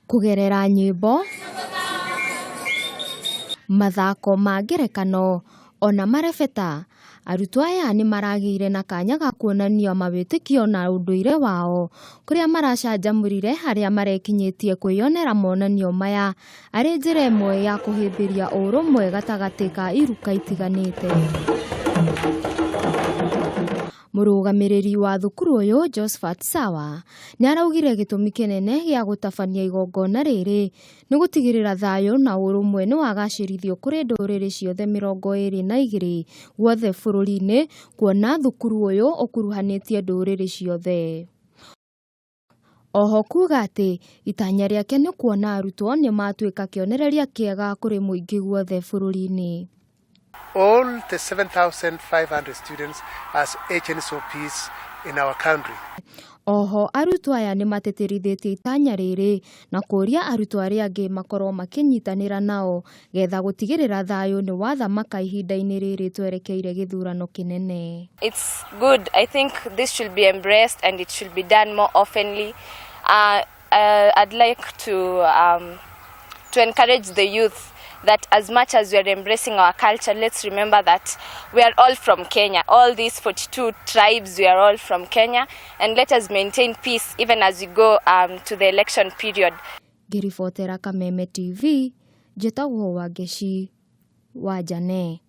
Kũgerera nyĩmbo, mathako ma ngerekano ona marebeta, arutwo aya nĩ maragĩire na kanya ga kuonania mawĩtĩkio na ũndũire wao, kũrĩa maracanjamũrire harĩa marekinyĩtie kwĩyonera monanio maya arĩ njĩra ĩmwe ya kũhĩmbĩria ũrũmwe gatagatĩ ka iruka itiganĩte. Mũrũgamĩrĩri wa thukuru ũyũ, Josephat Sawa, nĩ araugire gĩtũmi kĩnene gĩa gũtabania igongona rĩrĩ nĩ gũtigĩrĩra thayũ na ũrũmwe nĩ wagacĩrithio kũrĩ ndũrĩrĩ ciothe 22 guothe bũrũri-inĩ, kuona thukuru ũyũ ũkuruhanĩtie ndũrĩrĩ ciothe. Oho kuga atĩ itanya rĩake nĩ kuona arutwo nĩ matuĩka kĩonereria kĩega kũrĩ mũingĩ guothe bũrũri-inĩ. All the 7,500 students as agents of peace in our country. Oho arutwo aya nĩ matĩtĩrithĩtie itanya rĩrĩ na kũria arutwo arĩa angĩ makorwo makĩnyitanĩra nao getha gũtigĩrĩra thayũ nĩ wathamaka ihinda-inĩ rĩrĩ twerekeire gĩthurano kĩnene. It's good. I think this should be embraced and it should be done more oftenly. I'd like to encourage the youth that as much as we are embracing our culture, let's remember that we are all from Kenya. All these 42 tribes, we are all from Kenya, and let us maintain peace even as we go to the election period. Ngĩribotera Kameme TV, njĩtagwo Wangeci wa Njane.